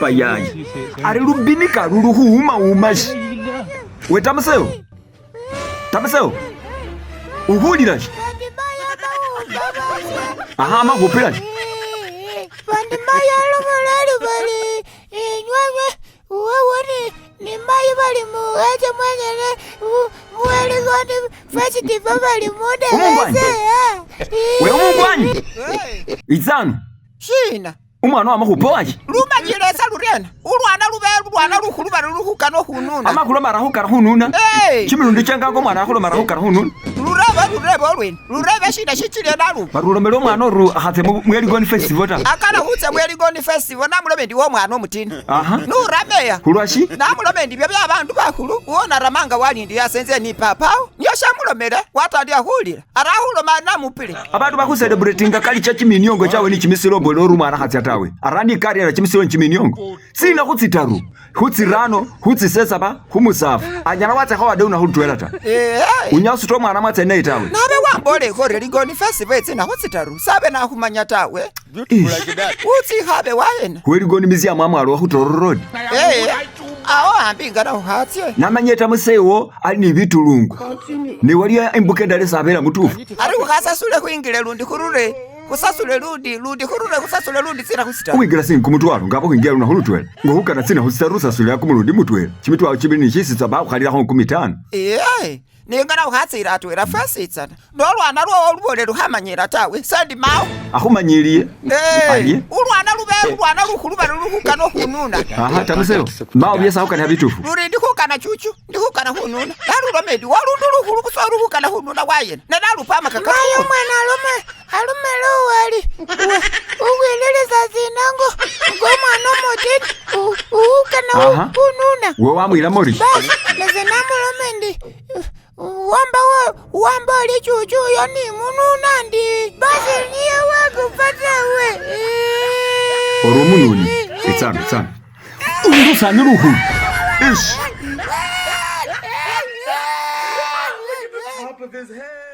Bayayi ari lubinika lulu khuwumawuma shi we tamuseyo tamuseyo ukhulila shi aha ama khupila shi Bandi mayi alomolali bali inywenywe wewe ni mayi bali muweze mwenyene muweligoni festival bali Umungwanyi. muderese we umungwanyi itsano Shina umwana wama khupa washi lumanyile esa luryena ulwana lube lulwana lukhulu bari lukhukana khununa ama khuloma khukana khununa Hey! chimilundi chengango umwana akhuloma khukana khununa lurebe lurebe olwene lurebe shina shichile naluba bari ulomele umwana oru akhatse mweligoni festival ta akana khutsa mweligoni festival namulome ndi womwana omutini aha nurameya khulwashi namulome ndi byo bya bandu bakhulu wonaramanga walindi asenze ni papawo niyo shamulomele watandya khulila ara khuloma namupile abandu bakhuselebratinga kalicha chiminiongo chawe ni chimisilombo lori umwana khatsya tawe arandi ikariera chimisilo ni chiminiongo sina khutsitaru khutsirano khutsisesaba khumusafu anyala watsekho wade una khulutwela ta ee unyasuta omwana mwatse naye tawe nabe wambolekho ori ligoni festival etsina khutsitaru sabe nakhumanya tawe utsikhabe wayena khweligoni museum amwalo wakhutororo road ee awo ambingana khukhatsye namanye tamusewo ali ni bitulungu ne waliyo imbuka endala esabela mutufu ari khukhasasule khwingile lundi khurure khusasule lundi lundi khurure khusasule lundi tsina khutsitaru khuwingila silingi kumutwalo ngaba khwingila luna khulutwela ngokhukana tsina khutsitaru usasulila kumulundi mutwela chimitwalo chibili ni shisitsa bakhukhalilakho nkumi tano ee ningana khukhatsila atwela fesitsana nolwana lwowo lubole lukhamanyila tawe sendi mawo akhumanyiliye Aliye? ulwana lube lulwana lukhulu bari lukhukana khununa aha tamusewo mawo byesi akhukana bitufu luri ndikhukana chuchu ndikhukana khununa naluloma endi walundu lukhulu busa lukhukana khununa wayena nenalupa Mayi amakakatu umwana alume alumele uwali ukwililisa zinango ngomwana omutini uhukana Aha. ununa we wamwila mori basi neze namulome ndi wamba wamba oli chuchu uyo ni mununa ndi basi niye wakupata we ori omununi itsano itsano ulusani lukhulu ish Top of his head.